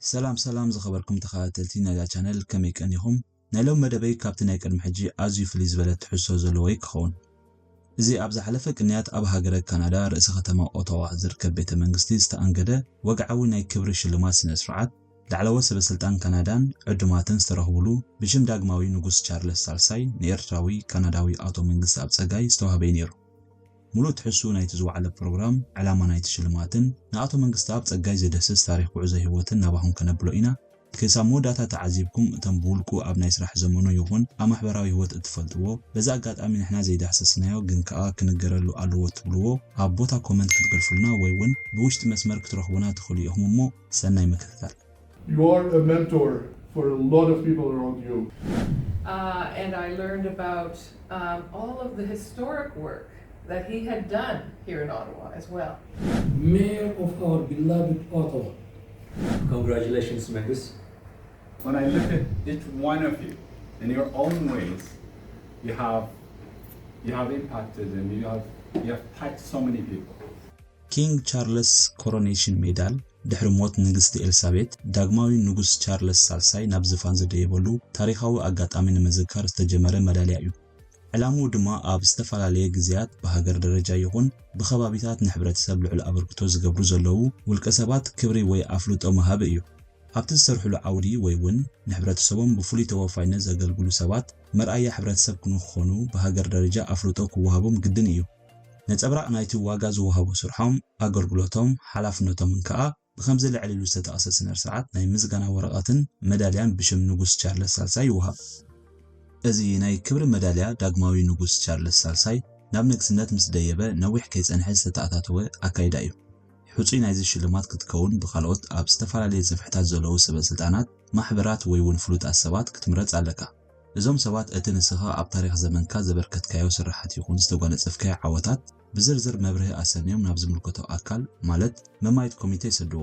ሰላም ሰላም ዝኸበርኩም ተኸታተልቲ ናይዛ ቻነል፣ ከመይ ቀኒኹም? ናይ ሎም መደበይ ካብቲ ናይ ቅድሚ ሕጂ ኣዝዩ ፍልይ ዝበለ ትሕዝቶ ዘለዎ ክኸውን። እዚ ኣብ ዝሓለፈ ቅንያት ኣብ ሃገረ ካናዳ ርእሰ ከተማ ኦታዋ ዝርከብ ቤተ መንግስቲ ዝተኣንገደ ወግዓዊ ናይ ክብሪ ሽልማት ስነ ስርዓት ላዕለዎት ሰበ ስልጣን ካናዳን ዕዱማትን ዝተረኽብሉ፣ ብሽም ዳግማዊ ንጉስ ቻርለስ ሳልሳይ ንኤርትራዊ ካናዳዊ ኣቶ መንግስቲ ኣብ ጸጋይ ዝተዋህበ እዩ ነይሩ። ሙሉእ ትሕዝትኡ ናይቲ ዝወዓለ ፕሮግራም፣ ዕላማ ናይቲ ሽልማትን ንኣቶ መንግስተኣብ ጸጋይ ዘደስስ ታሪኽ ጉዕዞ ህይወትን ናባኹም ከነብሎ ኢና። ክሳብ መወዳእታ ተዓዚብኩም፣ እቶም ብውልቁ ኣብ ናይ ስራሕ ዘመኑ ይኹን ኣብ ማሕበራዊ ህይወት እትፈልጥዎ፣ በዚ ኣጋጣሚ ንሕና ዘይዳህሰስናዮ ግን ከኣ ክንገረሉ ኣለዎ እትብልዎ፣ ኣብ ቦታ ኮመንት ክትገልፉልና ወይ እውን ብውሽጢ መስመር ክትረኽቡና ትኽእሉ ኢኹም እሞ፣ ሰናይ ምክትታል። You are a mentor for a lot of people around you. Uh, and I learned about um, all of the historic work that he had done here in Ottawa as well. Mayor of our beloved Ottawa. Congratulations, Mengus. When I look at each one of you, in your own ways, you have you have impacted and you have you have touched so many people. ኪንግ ቻርለስ ኮሮኔሽን ሜዳል፣ ድሕሪ ሞት ንግስቲ ኤልሳቤት፣ ዳግማዊ ንጉስ ቻርለስ ሳልሳይ ናብ ዝፋን ዝደየበሉ ታሪኻዊ ኣጋጣሚ ንምዝካር ዝተጀመረ መዳልያ እዩ። ዕላምኡ ድማ ኣብ ዝተፈላለየ ግዜያት ብሃገር ደረጃ ይኹን ብኸባቢታት ንሕብረተሰብ ልዑል ኣበርክቶ ዝገብሩ ዘለዉ ውልቀ ሰባት ክብሪ ወይ ኣፍልጦ ምሃብ እዩ። ኣብቲ ዝሰርሕሉ ዓውዲ ወይ እውን ንሕብረተሰቦም ብፍሉይ ተወፋይነት ዘገልግሉ ሰባት መርኣያ ሕብረተሰብ ንክኾኑ ብሃገር ደረጃ ኣፍልጦ ክወሃቦም ግድን እዩ። ነጸብራቕ ናይቲ ዋጋ ዝወሃቦ ስርሖም፣ ኣገልግሎቶም፣ ሓላፍነቶምን ከኣ ብኸምዚ ልዕል ኢሉ ዝተጠቕሰ ስነ ስርዓት ናይ ምስጋና ወረቐትን መዳልያን ብሽም ንጉስ ቻርለስ ሳልሳይ ይወሃብ። እዚ ናይ ክብሪ መዳልያ ዳግማዊ ንጉስ ቻርለስ ሳልሳይ ናብ ንግስነት ምስ ደየበ ነዊሕ ከይጸንሐ ዝተኣታተወ ኣካይዳ እዩ። ሕጹይ ናይዚ ሽልማት ክትከውን ብኻልኦት ኣብ ዝተፈላለየ ጽፍሕታት ዘለዉ ሰበ ስልጣናት፣ ማሕበራት ወይ እውን ፍሉጣት ሰባት ክትምረጽ ኣለካ። እዞም ሰባት እቲ ንስኻ ኣብ ታሪኽ ዘመንካ ዘበርከትካዮ ስራሓት ይኹን ዝተጓነጸፍካዮ ዓወታት ብዝርዝር መብርሂ ኣሰንዮም ናብ ዝምልከቶ ኣካል ማለት መማይት ኮሚቴ ይሰድዎ።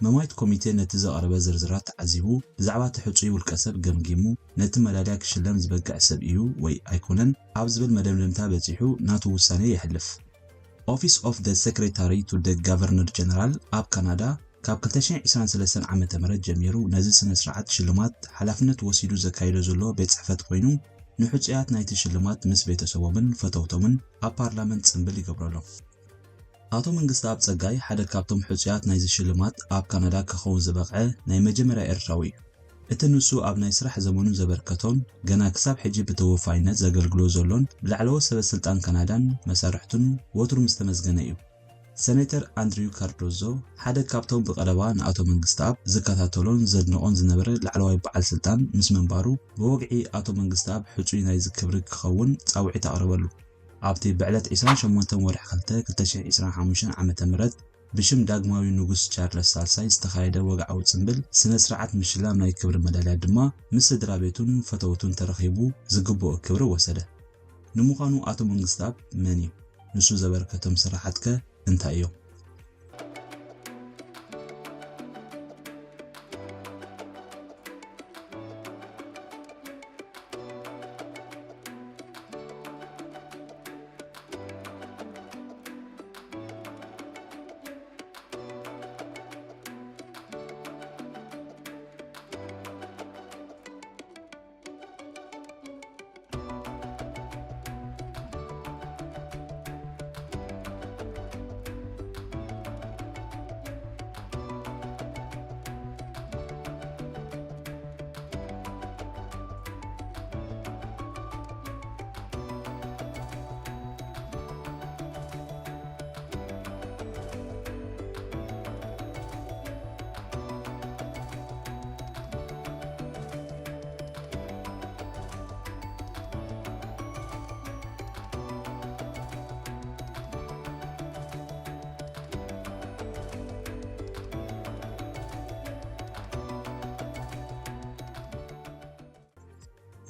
መማይት ኮሚቴ ነቲ ዝቐረበ ዝርዝራት ተዓዚቡ፣ ብዛዕባ እቲ ሕጹይ ውልቀ ሰብ ገምጊሙ፣ ነቲ መዳልያ ክሽለም ዝበቅዕ ሰብ እዩ ወይ ኣይኮነን ኣብ ዝብል መደምደምታ በጺሑ ናቱ ውሳኔ የሕልፍ። Office of the Secretary to the Governor General ኣብ ካናዳ ካብ ክልተ ሽሕን ዕስራን ሰለስተን ዓመተ ምህረት ጀሚሩ ነዚ ስነ ስርዓት ሽልማት ሓላፍነት ወሲዱ ዘካይዶ ዘሎ ቤት ጽሕፈት ኮይኑ፣ ንሕጹያት ናይቲ ሽልማት ምስ ቤተሰቦምን ፈተውቶምን ኣብ ፓርላመንት ጽምብል ይገብረሎም። ኣቶ መንግስተኣብ ጸጋይ ሓደ ካብቶም ሕጹያት ናይዚ ሽልማት ኣብ ካናዳ ክኸውን ዝበቕዐ ናይ መጀመርያ ኤርትራዊ እዩ። እቲ ንሱ ኣብ ናይ ስራሕ ዘመኑ ዘበርከቶን ገና ክሳብ ሕጂ ብተወፋይነት ዘገልግሎ ዘሎን ብላዕለዎት ሰበ ስልጣን ካናዳን መሳርሕቱን ወትሩ ምስ ተመስገነ እዩ። ሰኔተር ኣንድሪው ካርዶዞ ሓደ ካብቶም ብቐረባ ንኣቶ መንግስተኣብ ዝከታተሎን ዘድንቖን ዝነበረ ላዕለዋይ በዓል ስልጣን ምስ ምንባሩ፣ ብወግዒ ኣቶ መንግስተኣብ ሕጹይ ናይዚ ክብሪ ክኸውን ጻውዒት ኣቕረበሉ። ኣብቲ ብዕለት ዕስራን ሸሞንተን ወርሒ ክልተ ክልተ ሽሕን ዕስራን ሓሙሽተን ዓመተ ምህረት ብሽም ዳግማዊ ንጉስ ቻርለስ ሳልሳይ ዝተኻየደ ወግዓዊ ጽምብል ስነ ስርዓት ምሽላም ናይ ክብሪ መዳልያ ድማ ምስ ስድራ ቤቱን ፈተውቱን ተረኺቡ ዝግብኦ ክብሪ ወሰደ። ንምዃኑ ኣቶ መንግስተኣብ መን እዩ? ንሱ ዘበርከቶም ስራሓትከ እንታይ እዮም?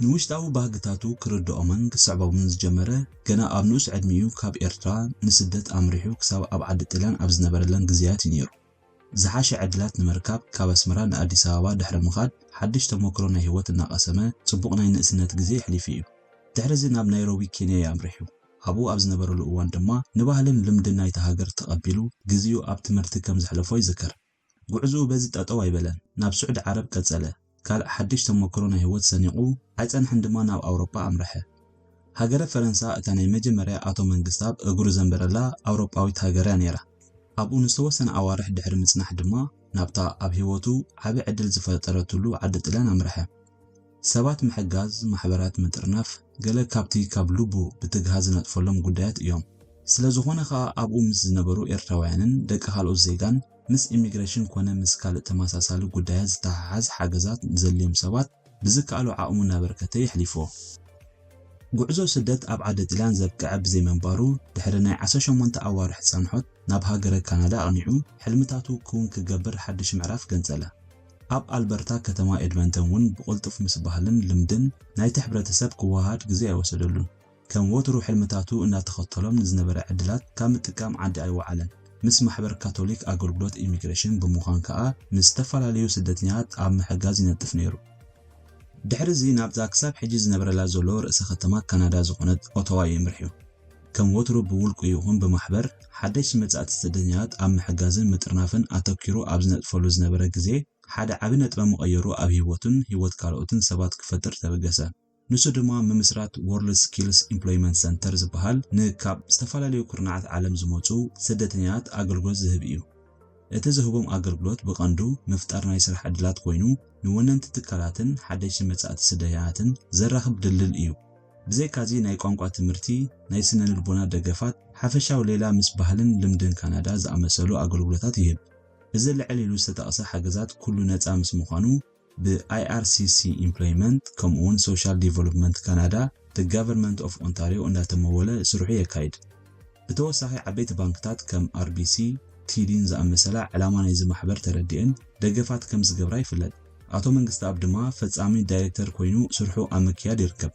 ንውሽጣዊ ባህግታቱ ክርድኦምን ክስዕቦምን ዝጀመረ ገና ኣብ ንኡስ ዕድሚኡ ካብ ኤርትራ ንስደት ኣምሪሑ ክሳብ ኣብ ዓዲ ጥልያን ኣብ ዝነበረለን ግዜያት እዩ ነይሩ። ዝሓሸ ዕድላት ንምርካብ ካብ ኣስመራ ንኣዲስ ኣበባ ድሕሪ ምኻድ ሓድሽ ተመክሮ ናይ ህይወት እናቐሰመ ጽቡቕ ናይ ንእስነት ግዜ ኣሕሊፉ እዩ። ድሕሪ እዚ ናብ ናይሮቢ ኬንያ እዩ ኣምሪሑ። ኣብኡ ኣብ ዝነበረሉ እዋን ድማ ንባህልን ልምድን ናይታ ሃገር ተቐቢሉ ግዜኡ ኣብ ትምህርቲ ከም ዘሕለፎ ይዝከር። ጉዕዞኡ በዚ ጠጠው ኣይበለን፣ ናብ ስዑዲ ዓረብ ቀጸለ። ካልእ ሓድሽ ተመክሮ ናይ ህይወት ሰኒቑ ኣይጸንሐን ድማ ናብ ኣውሮጳ ኣምረሐ። ሃገረ ፈረንሳ እታ ናይ መጀመርያ ኣቶ መንግስተኣብ እግሩ ዘንበረላ ኣውሮጳዊት ሃገር እያ ነይራ። ኣብኡ ንዝተወሰነ ኣዋርሕ ድሕሪ ምጽናሕ ድማ ናብታ ኣብ ህይወቱ ዓቢ ዕድል ዝፈጠረትሉ ዓዲ ጥልያን ኣምረሐ። ሰባት ምሕጋዝ፣ ማሕበራት ምጥርናፍ፣ ገለ ካብቲ ካብ ልቡ ብትግሃት ዝነጥፈሎም ጉዳያት እዮም። ስለ ዝኾነ ኸኣ ኣብኡ ምስ ዝነበሩ ኤርትራውያንን ደቂ ካልኦት ዜጋን ምስ ኢሚግሬሽን ኮነ ምስ ካልእ ተመሳሳሊ ጉዳያት ዝተሓሓዝ ሓገዛት ንዘድልዮም ሰባት ብዝከኣሎ ዓቕሙ እናበርከተ የሕሊፎ። ጉዕዞ ስደት ኣብ ዓዲ ጥልያን ዘብቅዐ ብዘይምንባሩ፣ ድሕሪ ናይ ዓሰርተ ሸሞንተ ኣዋርሕ ጻንሖት ናብ ሃገረ ካናዳ ኣቕኒዑ፣ ሕልምታቱ ክውን ክገብር ሓድሽ ምዕራፍ ገንጸለ። ኣብ ኣልበርታ ከተማ ኤድመንተን እውን ብቕልጡፍ ምስ ባህልን ልምድን ናይቲ ሕብረተሰብ ክወሃሃድ ግዜ ኣይወሰደሉን። ከም ወትሩ ሕልምታቱ እናተኸተሎም ንዝነበረ ዕድላት ካብ ምጥቃም ዓዲ ኣይወዓለን። ምስ ማሕበር ካቶሊክ ኣገልግሎት ኢሚግሬሽን ብምዃን ከኣ ንዝተፈላለዩ ስደተኛታት ኣብ ምሕጋዝ ይነጥፍ ነይሩ። ድሕሪ እዚ ናብዛ ክሳብ ሕጂ ዝነብረላ ዘሎ ርእሰ ከተማ ካናዳ ዝኾነት ኦቶዋ እዩ ኣምሪሑ። ከም ወትሩ ብውልቁ ይኹን ብማሕበር ሓደሽቲ መጻእቲ ስደተኛታት ኣብ ምሕጋዝን ምጥርናፍን ኣተኲሩ ኣብ ዝነጥፈሉ ዝነበረ ግዜ፣ ሓደ ዓቢ ነጥበ መቐየሩ ኣብ ህይወቱን ህይወት ካልኦትን ሰባት ክፈጥር ተበገሰ። ንሱ ድማ ምምስራት ወርልድ ስኪልስ ኢምፕሎይመንት ሰንተር ዝበሃል ንካብ ዝተፈላለዩ ኩርናዓት ዓለም ዝመጹ ስደተኛታት ኣገልግሎት ዝህብ እዩ። እቲ ዝህቦም ኣገልግሎት ብቐንዱ ምፍጣር ናይ ስራሕ ዕድላት ኮይኑ፣ ንወነንቲ ትካላትን ሓደሽቲ መጻእቲ ስደተኛታትን ዘራኽብ ድልድል እዩ። ብዘይካዚ ናይ ቋንቋ ትምህርቲ፣ ናይ ስነ ልቦና ደገፋት፣ ሓፈሻዊ ሌላ ምስ ባህልን ልምድን ካናዳ ዝኣመሰሉ ኣገልግሎታት ይህብ። እዚ ልዕል ኢሉ ዝተጠቕሰ ሓገዛት ኩሉ ነጻ ምስ ምዃኑ፣ ብ-ኣይ ኣር ሲ ሲ ኢምፕሎይመንት ከምኡውን ሶሻል ዲቨሎፕመንት ካናዳ፣ The Government of Ontario እንዳተመወለ ስርሑ የካይድ። ብተወሳኺ ዓበይቲ ባንክታት ከም ኣር ቢ ሲ፣ ቲ ዲን ዝኣመሰላ ዕላማ ናይዚ ማሕበር ተረዲኤን ደገፋት ከም ዝገብራ ይፍለጥ። ኣቶ መንግስተኣብ ድማ ፈጻሚ ዳይሬክተር ኮይኑ ስርሑ ኣብ ምክያድ ይርከብ።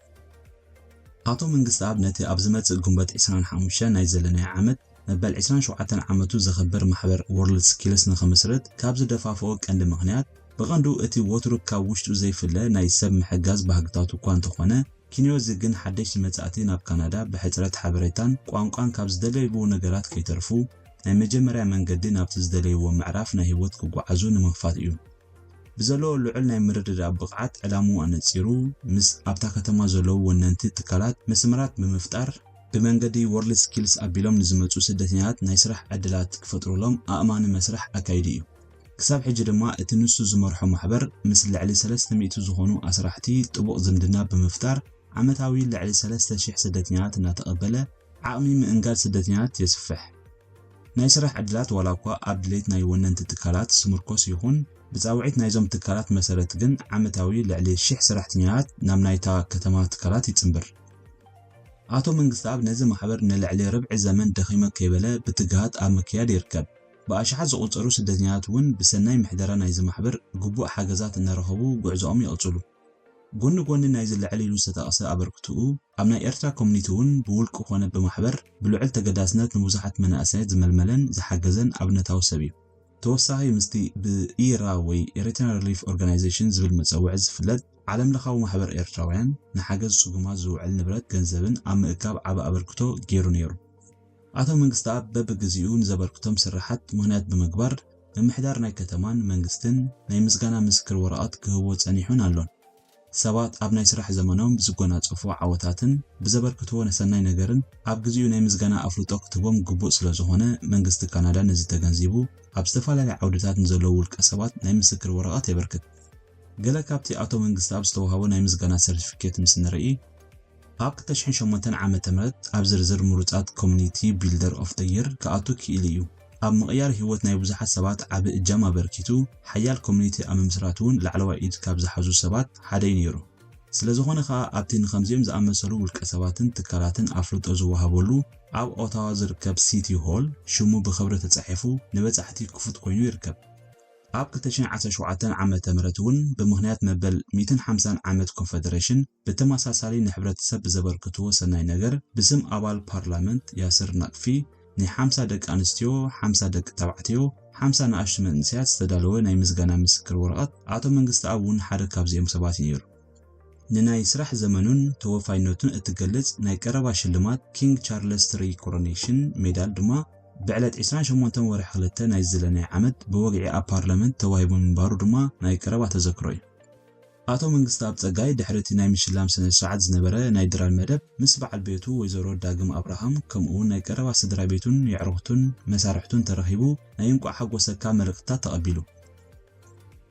ኣቶ መንግስተኣብ ነቲ ኣብ ዝመጽእ ግንቦት ዕስራን ሓሙሽተን ናይ ዘለናዮ ዓመት መበል ዕስራን ሸውዓተን ዓመቱ ዘኽብር ማሕበር ወርልድ ስኪልስ ንኽምስርት ካብ ዝደፋፍኦ ቀንዲ ምኽንያት፣ ብቐንዱ እቲ ወትሩ ካብ ውሽጡ ዘይፍለ ናይ ሰብ ምሕጋዝ ባህግታቱ እኳ እንተኾነ፣ ኪንዮዚ ግን ሓደሽቲ መጻእቲ ናብ ካናዳ ብሕጽረት ሓበሬታን ቋንቋን ካብ ዝደለይዎ ነገራት ከይተርፉ፣ ናይ መጀመርያ መንገዲ ናብቲ ዝደለይዎ ምዕራፍ ናይ ህይወት ክጓዓዙ ንምኽፋት እዩ። ብዘለዎ ልዑል ናይ ምርድዳእ ብቕዓት፣ ዕላምኡ ኣነጺሩ፣ ምስ ኣብታ ከተማ ዘለዉ ወነንቲ ትካላት መስመራት ብምፍጣር፣ ብመንገዲ ወርልድ ስኪልስ ኣቢሎም ንዝመጹ ስደተኛታት ናይ ስራሕ ዕድላት ክፈጥሩሎም ኣእማኒ መስርሕ ኣካይዱ እዩ። ክሳብ ሕጂ ድማ እቲ ንሱ ዝመርሖ ማሕበር ምስ ልዕሊ ሰለስተ ሚእቲ ዝኾኑ ኣስራሕቲ ጥቡቕ ዝምድና ብምፍጣር፣ ዓመታዊ ልዕሊ ሰለስተ ሽሕ ስደተኛታት እናተቐበለ፣ ዓቕሚ ምእንጋድ ስደተኛታት የስፍሕ። ናይ ስራሕ ዕድላት ዋላ እኳ ኣብ ድሌት ናይ ወነንቲ ትካላት ዝምርኮስ ይኹን፣ ብጻውዒት ናይዞም ትካላት መሰረት ግን ዓመታዊ ልዕሊ ሽሕ ሰራሕተኛታት ናብ ናይታ ከተማ ትካላት ይጽንብር። ኣቶ መንግስተኣብ ነዚ ማሕበር ንልዕሊ ርብዒ ዘመን ደኺመ ከይበለ ብትግሃት ኣብ ምክያድ ይርከብ። ብኣሽሓት ዝቑጸሩ ስደተኛታት እውን ብሰናይ ምሕደራ ናይዚ ማሕበር ግቡእ ሓገዛት እናረኸቡ ጉዕዞኦም ይቕጽሉ። ጎኒ ጎኒ ናይዚ ልዕል ኢሉ ዝተጠቕሰ ኣበርክትኡ፣ ኣብ ናይ ኤርትራ ኮሚኒቲ እውን ብውልቂ ኮነ ብማሕበር ብልዑል ተገዳስነት ንብዙሓት መናእሰያት ዝመልመለን ዝሓገዘን ኣብነታዊ ሰብ እዩ። ተወሳኺ ምስቲ ብኢራ ወይ ኤሪትራን ሪሊፍ ኦርጋናይዜሽን ዝብል መጸውዒ ዝፍለጥ ዓለምለኻዊ ማሕበር ኤርትራውያን ንሓገዝ ጽጉማት ዝውዕል ንብረት ገንዘብን ኣብ ምእካብ ዓቢ ኣበርክቶ ገይሩ ነይሩ። ኣቶ መንግስተኣብ በብግዜኡ ንዘበርክቶም ስርሓት ምኽንያት ብምግባር ምምሕዳር ናይ ከተማን መንግስትን ናይ ምስጋና ምስክር ወረቐት ክህቦ ጸኒሑን ኣሎን። ሰባት ኣብ ናይ ስራሕ ዘመኖም ብዝጎናጸፍዎ ዓወታትን ብዘበርክትዎ ሰናይ ነገርን ኣብ ግዜኡ ናይ ምስጋና ኣፍልጦ ክትህቦም ግቡእ ስለ ዝኾነ፣ መንግስቲ ካናዳ ነዚ ተገንዚቡ ኣብ ዝተፈላለያ ዓውድታት ንዘለዉ ውልቀ ሰባት ናይ ምስክር ወረቐት የበርክት። ገለ ካብቲ ኣቶ መንግስተኣብ ዝተዋህቦ ናይ ምስጋና ሰርቲፊኬት ምስ ንርኢ፣ ኣብ ክልተ ሽሕን ሸሞንተን ዓመተ ምህረት ኣብ ዝርዝር ምሩጻት ኮሚኒቲ ቢልደር ኦፍ ዘ ይር ክኣቱ ክኢሉ እዩ። ኣብ ምቕያር ህይወት ናይ ብዙሓት ሰባት ዓቢ እጃም ኣበርኪቱ፣ ሓያል ኮሚኒቲ ኣብ ምምስራት እውን ላዕለዋይ ኢድ ካብ ዝሓዙ ሰባት ሓደ እዩ ነይሩ። ስለ ዝኾነ ኸኣ ኣብቲ ንኸምዚኦም ዝኣመሰሉ ውልቀ ሰባትን ትካላትን ኣፍልጦ ዝወሃበሉ ኣብ ኦታዋ ዝርከብ ሲቲ ሆል ሽሙ ብኽብሪ ተጻሒፉ ንበጻሕቲ ክፉት ኮይኑ ይርከብ። ኣብ ክልተ ሽሕን ዓሰርተ ሸውዓተን ዓመተ ምህረት እውን ብምኽንያት መበል ሚእትን ሓምሳን ዓመት ኮንፈደሬሽን ብተመሳሳሊ ንሕብረተሰብ ብዘበርክትዎ ሰናይ ነገር ብስም ኣባል ፓርላመንት ያስር ናቅፊ ናይ ሓምሳ ደቂ ኣንስትዮ፣ ሓምሳ ደቂ ተባዕትዮ፣ ሓምሳ ንኣሽቱ መንእሰያት ዝተዳለወ ናይ ምስጋና ምስክር ወረቐት ኣቶ መንግስተኣብ እውን ሓደ ካብዚኦም ሰባት እዩ ነይሩ። ንናይ ስራሕ ዘመኑን ተወፋይነቱን እትገልጽ ናይ ቀረባ ሽልማት ኪንግ ቻርለስ ትሪ ኮሮኔሽን ሜዳል ድማ ብዕለት ዕስራን ሸሞንተን ወርሒ ክልተ ናይ ዝለናይ ዓመት ብወግዒ ኣብ ፓርላመንት ተዋሂቡ ምንባሩ ድማ ናይ ቀረባ ተዘክሮ እዩ። ኣቶ መንግስተኣብ ጸጋይ ድሕሪ እቲ ናይ ምሽላም ስነ ስርዓት ዝነበረ ናይ ድራር መደብ ምስ በዓል ቤቱ ወይዘሮ ዳግም ኣብርሃም ከምኡ እውን ናይ ቀረባ ስድራ ቤቱን የዕሩኽቱን መሳርሕቱን ተረኺቡ ናይ እንቋዕ ሓጎሰካ መልእኽትታት ተቐቢሉ።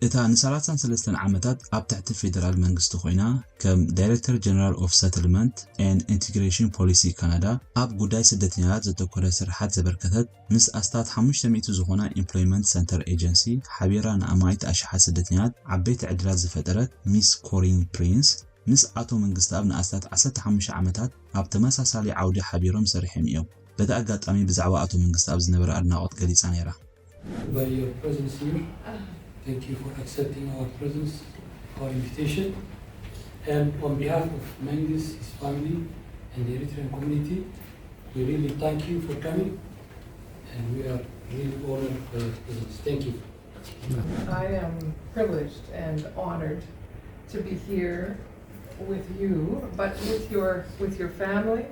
እታ ንሰላሳን ሰለስተን ዓመታት ኣብ ትሕቲ ፌደራል መንግስቲ ኮይና ከም ዳይሬክተር ጀነራል ኦፍ ሰትልመንት ኤንድ ኢንቲግሬሽን ፖሊሲ ካናዳ ኣብ ጉዳይ ስደተኛታት ዘተኮረ ስርሓት ዘበርከተት ምስ ኣስታት ሓሙሽተ ሚእቲ ዝኾና ኢምፕሎይመንት ሰንተር ኤጀንሲ ሓቢራ ንኣማኢት ኣሽሓት ስደተኛታት ዓበይቲ ዕድላት ዝፈጠረት ሚስ ኮሪን ፕሪንስ ምስ ኣቶ መንግስተኣብ ንኣስታት ዓሰርተ ሓሙሽተ ዓመታት ኣብ ተመሳሳሊ ዓውዲ ሓቢሮም ሰሪሖም እዮም። በቲ ኣጋጣሚ ብዛዕባ ኣቶ መንግስተኣብ ዝነበረ ኣድናቖት ገሊጻ ነይራ። By your presence here. Thank you for accepting our presence, our invitation. And on behalf of Mengis, his family, and the Eritrean community, we really thank you for coming. And we are really honored by your presence. Thank you. I am privileged and honored to be here with you, but with your with your family,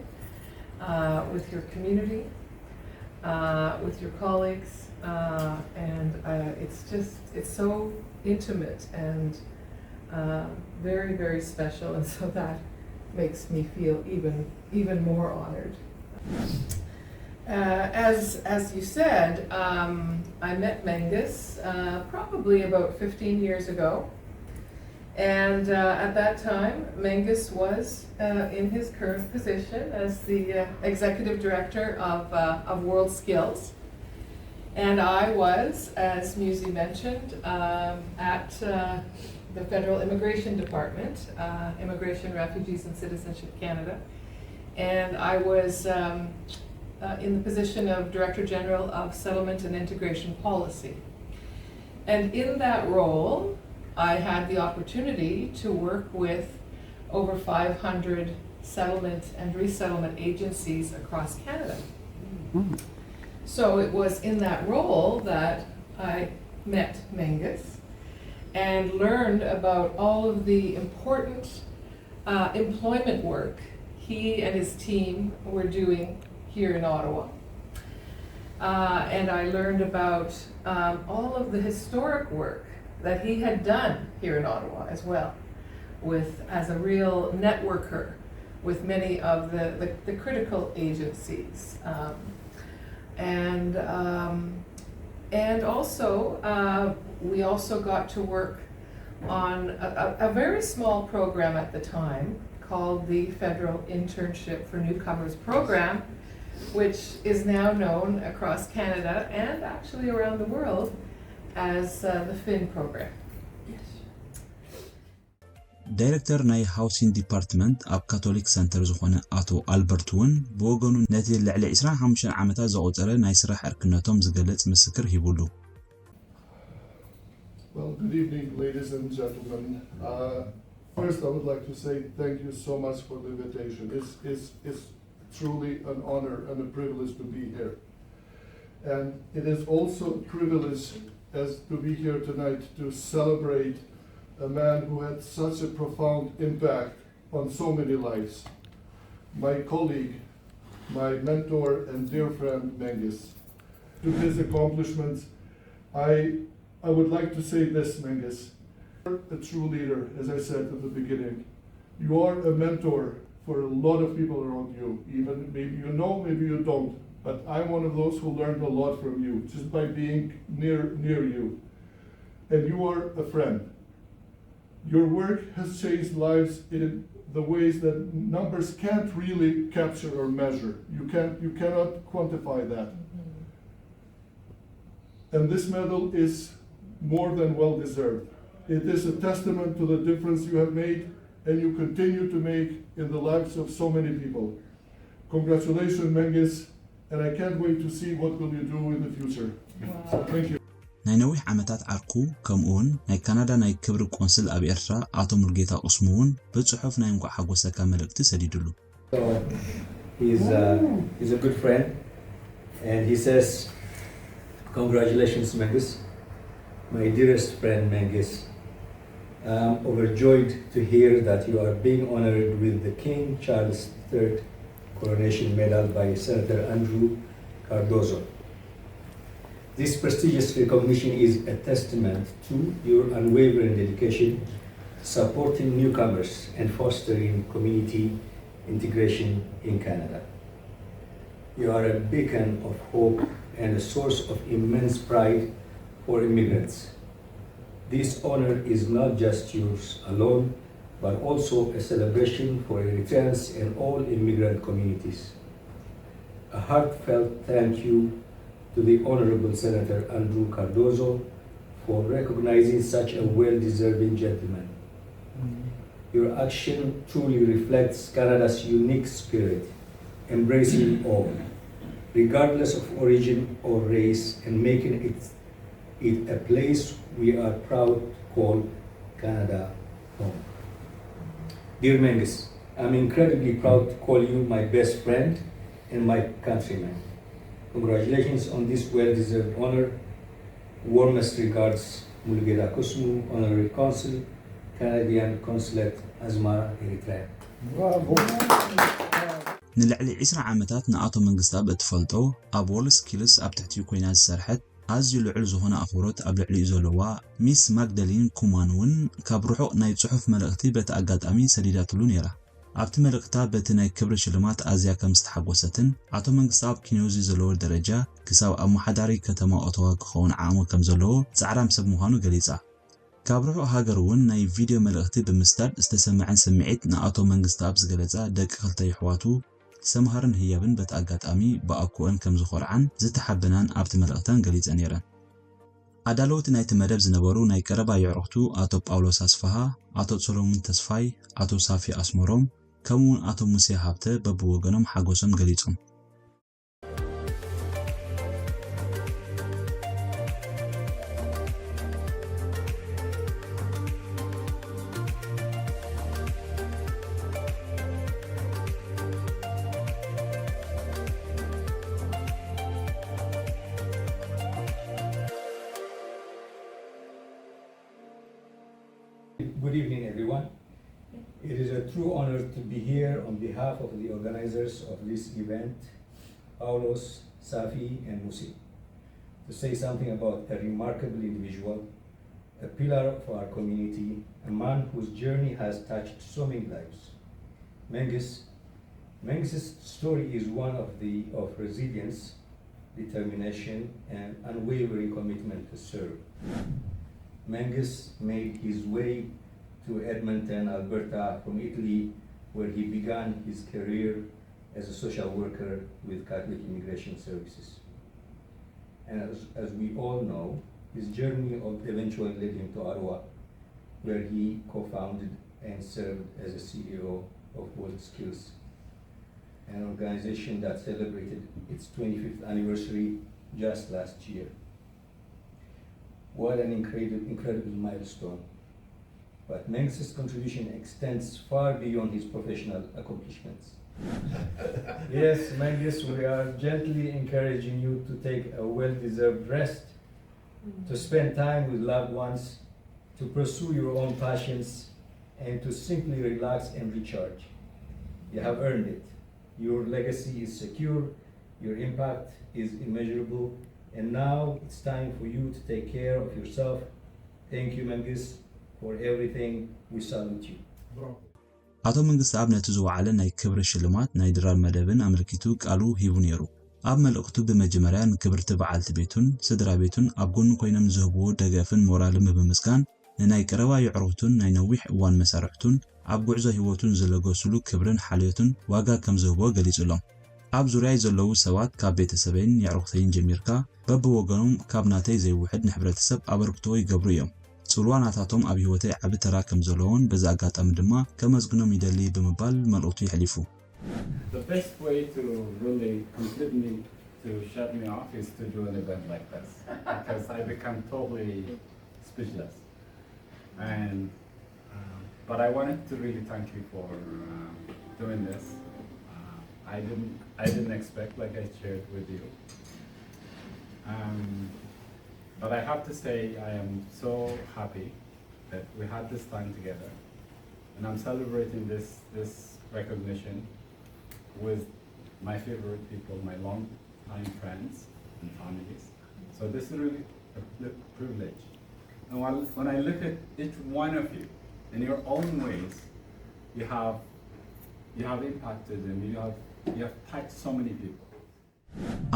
uh, with your community, uh, with your colleagues, uh, and uh, it's just it's so intimate and uh, very very special, and so that makes me feel even even more honored. Uh, as as you said, um, I met Mengus uh, probably about fifteen years ago, and uh, at that time, Mengus was uh, in his current position as the uh, executive director of uh, of World Skills, and I was, as Musi mentioned, um, at uh, the Federal Immigration Department, uh, Immigration, Refugees, and Citizenship Canada, and I was um, uh, in the position of Director General of Settlement and Integration Policy. And in that role, I had the opportunity to work with over five hundred settlement and resettlement agencies across Canada. So it was in that role that I met Mengus and learned about all of the important uh, employment work he and his team were doing here in Ottawa. Uh, and I learned about um, all of the historic work that he had done here in Ottawa as well, with as a real networker with many of the, the, the critical agencies. Um, and um, and also, uh, we also got to work on a, a, a very small program at the time called the Federal Internship for Newcomers Program, which is now known across Canada and actually around the world as uh, the FIN program. ዳይረክተር ናይ ሃውሲንግ ዲፓርትመንት ኣብ ካቶሊክ ሰንተር ዝኾነ ኣቶ ኣልበርት እውን ብወገኑ ነቲ ልዕሊ ዕስራን ሓሙሽተን ዓመታት ዘቑጸረ ናይ ስራሕ ዕርክነቶም ዝገልጽ ምስክር ሂቡሉ። Well, good evening, ladies and gentlemen. Uh, first, I would like to say thank you so much for the invitation. It's, it's, it's truly an honor and a privilege to be here. And it is also a privilege as to be here tonight to celebrate a man who had such a profound impact on so many lives. My colleague, my mentor, and dear friend, Mengis. To his accomplishments, I, I would like to say this, Mengis. You're a true leader, as I said at the beginning. You are a mentor for a lot of people around you. Even maybe you know, maybe you don't. But I'm one of those who learned a lot from you just by being near near you. And you are a friend. Your work has changed lives in the ways that numbers can't really capture or measure. You can't, you cannot quantify that. And this medal is more than well deserved. It is a testament to the difference you have made and you continue to make in the lives of so many people. Congratulations, Mengis, and I can't wait to see what will you do in the future. So, thank you. ናይ ነዊሕ ዓመታት ዓርኩ ከምኡ እውን ናይ ካናዳ ናይ ክብሪ ቆንስል ኣብ ኤርትራ ኣቶ ሙልጌታ ቁስሙ እውን ብጽሑፍ ናይ እንኳዕ ሓጎሰካ መልእክቲ ሰዲዱሉ። So he's, uh, he's a good friend, and he says, "Congratulations, Mengus, my dearest friend Mengus. I'm overjoyed to hear that you are being honored with the King Charles third Coronation Medal by Senator Andrew Cardozo. This prestigious recognition is a testament to your unwavering dedication to supporting newcomers and fostering community integration in Canada. You are a beacon of hope and a source of immense pride for immigrants. This honor is not just yours alone, but also a celebration for Eritreans and all immigrant communities. A heartfelt thank you to the Honorable Senator Andrew Cardozo for recognizing such a well-deserving gentleman. Your action truly reflects Canada's unique spirit, embracing all, regardless of origin or race, and making it, it a place we are proud to call Canada home. Dear Mengs, I'm incredibly proud to call you my best friend and my countryman. Congratulations on this well-deserved honor. Warmest regards, Mulugeta Kusmu, Honorary Consul, Canadian Consulate, Asmara, Eritrea. ንልዕሊ ዕስራ ዓመታት ንኣቶ መንግስተኣብ እትፈልጦ፣ ኣብ ዎርልድ ስኪልስ ኣብ ትሕቲኡ ኮይና ዝሰርሐት፣ ኣዝዩ ልዑል ዝኾነ ኣኽብሮት ኣብ ልዕሊኡ ዘለዋ ሚስ ማግደሊን ኩማን እውን ካብ ርሑቕ ናይ ጽሑፍ መልእኽቲ በቲ ኣጋጣሚ ሰዲዳትሉ ነይራ። ኣብቲ መልእኽታ በቲ ናይ ክብሪ ሽልማት ኣዝያ ከም ዝተሓጎሰትን ኣቶ መንግስተኣብ ኪኖዚ ዘለዎ ደረጃ ክሳብ ኣመሓዳሪ ከተማ ኦቶዋ ክኸውን ዓቕሚ ከም ዘለዎ ጻዕራም ሰብ ምዃኑ ገሊጻ። ካብ ርሑቕ ሃገር እውን ናይ ቪድዮ መልእኽቲ ብምስዳድ ዝተሰምዐን ስምዒት ንኣቶ መንግስተኣብ ዝገለጻ ደቂ ክልተ የሕዋቱ ሰምሃርን ህያብን በቲ ኣጋጣሚ ብኣኮአን ከም ዝኾርዓን ዝተሓበናን ኣብቲ መልእኽተን ገሊጸ ነይረን። ኣዳለውቲ ናይቲ መደብ ዝነበሩ ናይ ቀረባ የዕሩኽቱ ኣቶ ጳውሎስ ኣስፍሃ፣ ኣቶ ሰሎሙን ተስፋይ፣ ኣቶ ሳፊ ኣስመሮም ከምኡውን ኣቶ ሙሴ ሃብተ በብወገኖም ሓጎሶም ገሊጾም። Good evening, everyone. It is a true honor to be here on behalf of the organizers of this event, Paulos, Safi, and Musi, to say something about a remarkable individual, a pillar of our community, a man whose journey has touched so many lives. Menges, Menges's story is one of the of resilience, determination, and unwavering commitment to serve. Menges made his way to Edmonton, Alberta from Italy, where he began his career as a social worker with Catholic Immigration Services. And as, as we all know, his journey of- eventually led him to Ottawa, where he co-founded and served as a C E O of World Skills, an organization that celebrated its twenty-fifth anniversary just last year. What an incredible, incredible milestone. But Menges's contribution extends far beyond his professional accomplishments. Yes, Menges, we are gently encouraging you to take a well-deserved rest, to spend time with loved ones, to pursue your own passions, and to simply relax and recharge. You have earned it. Your legacy is secure, your impact is immeasurable, and now it's time for you to take care of yourself. Thank you, Menges, for everything. We salute you. ኣቶ መንግስተኣብ ነቲ ዝወዓለ ናይ ክብሪ ሽልማት ናይ ድራር መደብን ኣመልኪቱ ቃሉ ሂቡ ነይሩ። ኣብ መልእኽቱ ብመጀመርያ ንክብርቲ በዓልቲ ቤቱን ስድራ ቤቱን ኣብ ጎኑ ኮይኖም ዝህብዎ ደገፍን ሞራልን ብምምስጋን ንናይ ቀረባ የዕሩኽቱን ናይ ነዊሕ እዋን መሳርሕቱን ኣብ ጉዕዞ ህይወቱን ዝለገሱሉ ክብርን ሓልዮትን ዋጋ ከም ዝህብዎ ገሊጹሎም። ኣብ ዙርያይ ዘለዉ ሰባት ካብ ቤተሰበይን የዕሩኽተይን ጀሚርካ በብወገኖም ካብ ናተይ ዘይውሕድ ንሕብረተሰብ ኣበርክቶ ይገብሩ እዮም። ጽልዋ ናታቶም ኣብ ህይወተይ ዓቢ ተራ ከም ዘለዎን በዚ ኣጋጣሚ ድማ ከመስግኖም ይደሊ ብምባል መልእኽቱ የሕሊፉ። The best way to really completely to shut me off is to do an event like this because I become totally speechless. And um, but I wanted to really thank you for um, doing this. Uh, I didn't I didn't expect, like I shared with you. Um, but I have to say I am so happy that we had this time together, and I'm celebrating this this recognition with my favorite people, my long time friends and families. So this is really a pri- privilege. And while, when I look at each one of you, in your own ways, you have you have impacted and you have you have touched so many people.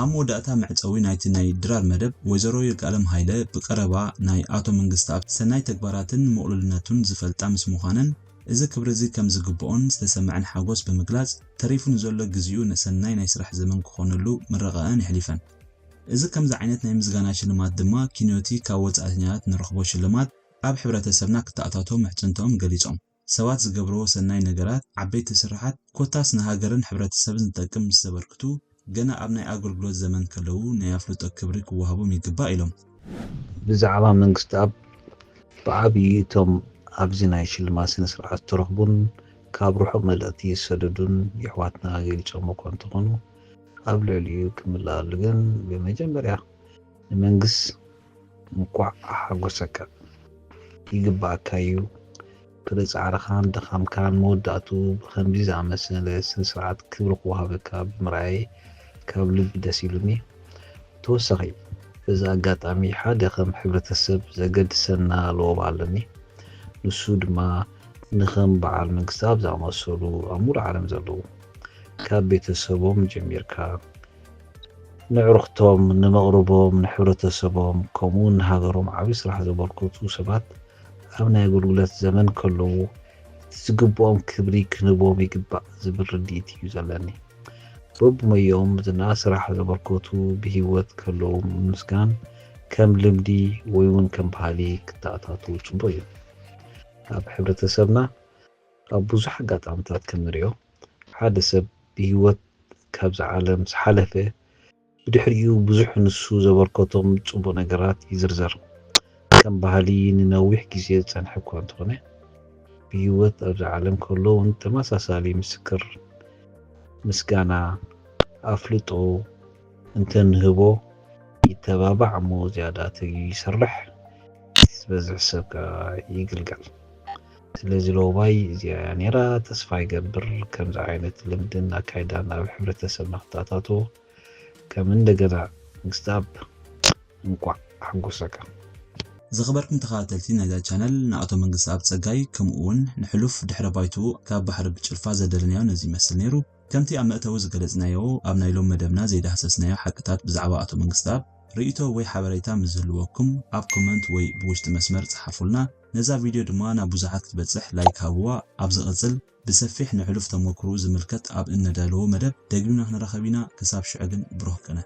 ኣብ መወዳእታ መዕጸዊ ናይቲ ናይ ድራር መደብ ወይዘሮ ይርጋለም ሃይለ ብቀረባ ናይ ኣቶ መንግስተኣብ ሰናይ ተግባራትን ምቕሉልነቱን ዝፈልጣ ምስ ምዃነን እዚ ክብሪ እዚ ከም ዝግብኦን ዝተሰምዐን ሓጎስ ብምግላጽ ተሪፉ ንዘሎ ግዜኡ ንሰናይ ናይ ስራሕ ዘመን ክኾነሉ ምረቓኣን የሕሊፈን። እዚ ከምዚ ዓይነት ናይ ምስጋና ሽልማት ድማ ኪንዮቲ ካብ ወጻእተኛታት ንረኽቦ ሽልማት ኣብ ሕብረተሰብና ክተኣታቶ ምሕጽንትኦም ገሊጾም። ሰባት ዝገብርዎ ሰናይ ነገራት፣ ዓበይቲ ስራሓት፣ ኮታስ ንሃገርን ሕብረተሰብን ዝጠቅም ምስ ዘበርክቱ፣ ገና ኣብ ናይ ኣገልግሎት ዘመን ከለዉ ናይ ኣፍልጦ ክብሪ ክወሃቦም ይግባእ ኢሎም። ብዛዕባ መንግስቲ ኣብ ብዓብዩ እቶም ኣብዚ ናይ ሽልማት ስነ ስርዓት ዝተረኽቡን ካብ ርሑቕ መልእኽቲ ዝሰደዱን የሕዋትና ገሊጾም እኳ እንተኾኑ ኣብ ልዕሊኡ ክምልኣሉ ግን ብመጀመርያ ንመንግስ እንቋዕ ኣሓጎሰካ ይግባኣካ እዩ ፍረ ጻዕርኻን ድኻምካን መወዳእትኡ ብኸምዚ ዝኣመሰለ ስነ ስርዓት ክብሪ ክወሃበካ ብምርኣየይ ካብ ልቢ ደስ ኢሉኒ። ተወሳኺ በዚ ኣጋጣሚ ሓደ ከም ሕብረተሰብ ዘገድሰና ለበዋ ኣለኒ። ንሱ ድማ ንኸም በዓል መንግስተኣብ ዝኣመሰሉ ኣብ ሙሉእ ዓለም ዘለዉ ካብ ቤተሰቦም ጀሚርካ ንዕሩኽቶም፣ ንመቕርቦም፣ ንሕብረተሰቦም ከምኡውን ንሃገሮም ዓብዪ ስራሕ ዘበርከቱ ሰባት ኣብ ናይ ኣገልግሎት ዘመን ከለዉ እቲ ዝግብኦም ክብሪ ክንህቦም ይግባእ ዝብል ርድኢት እዩ ዘለኒ። በብሞያኦም ዝነኣድ ስራሕ ዘበርከቱ ብህይወት ከለዉ ምምስጋን ከም ልምዲ ወይ እውን ከም ባህሊ ክተኣታትዉ ፅቡቕ እዩ። ኣብ ሕብረተሰብና ኣብ ብዙሕ ኣጋጣምታት ከም ንሪኦ ሓደ ሰብ ብህይወት ካብዚ ዓለም ዝሓለፈ ብድሕሪኡ ብዙሕ ንሱ ዘበርከቶም ፅቡቕ ነገራት ይዝርዘር። ከም ባህሊ ንነዊሕ ግዜ ዝፀንሐ እኳ እንተኾነ ብህይወት ኣብዚ ዓለም ከሎ እውን ተመሳሳሊ ምስክር ምስጋና ኣፍልጦ እንተንህቦ ይተባባዕ እሞ ዝያዳ ተጊሁ ይሰርሕ ዝበዝሕ ሰብ ከዓ ይግልገል። ስለዚ ለውባይ እዚኣ እያ ነይራ። ተስፋ ይገብር ከምዚ ዓይነት ልምድን ኣካይዳን ኣብ ሕብረተሰብና ክተኣታቶ ከም እንደገና ምግስታብ እንቋዕ ሓጎሰካ። ዝኸበርኩም ተኸታተልቲ ናይዛ ቻነል ንኣቶ መንግስቲ ኣብ ጸጋይ ከምኡ እውን ንሕሉፍ ድሕረ ባይትኡ ካብ ባሕሪ ብጭልፋ ዘደለናዮ ነዚ ይመስል ነይሩ። ከምቲ ኣብ መእተዊ ዝገለጽናዮ ኣብ ናይ ሎም መደብና ዘይዳህሰስናዮ ሓቅታት ብዛዕባ ኣቶ መንግስቲ ኣብ ርእይቶ ወይ ሓበሬታ ምስ ዝህልወኩም ኣብ ኮመንት ወይ ብውሽጢ መስመር ጸሓፉልና። ነዛ ቪድዮ ድማ ናብ ብዙሓት ክትበጽሕ ላይክ ሃብዋ። ኣብ ዝቕጽል ብሰፊሕ ንሕሉፍ ተመክሮኡ ዝምልከት ኣብ እነዳልዎ መደብ ደጊምና ክንራኸብ ኢና። ክሳብ ሽዑ ግን ብሩኽ ቅነ።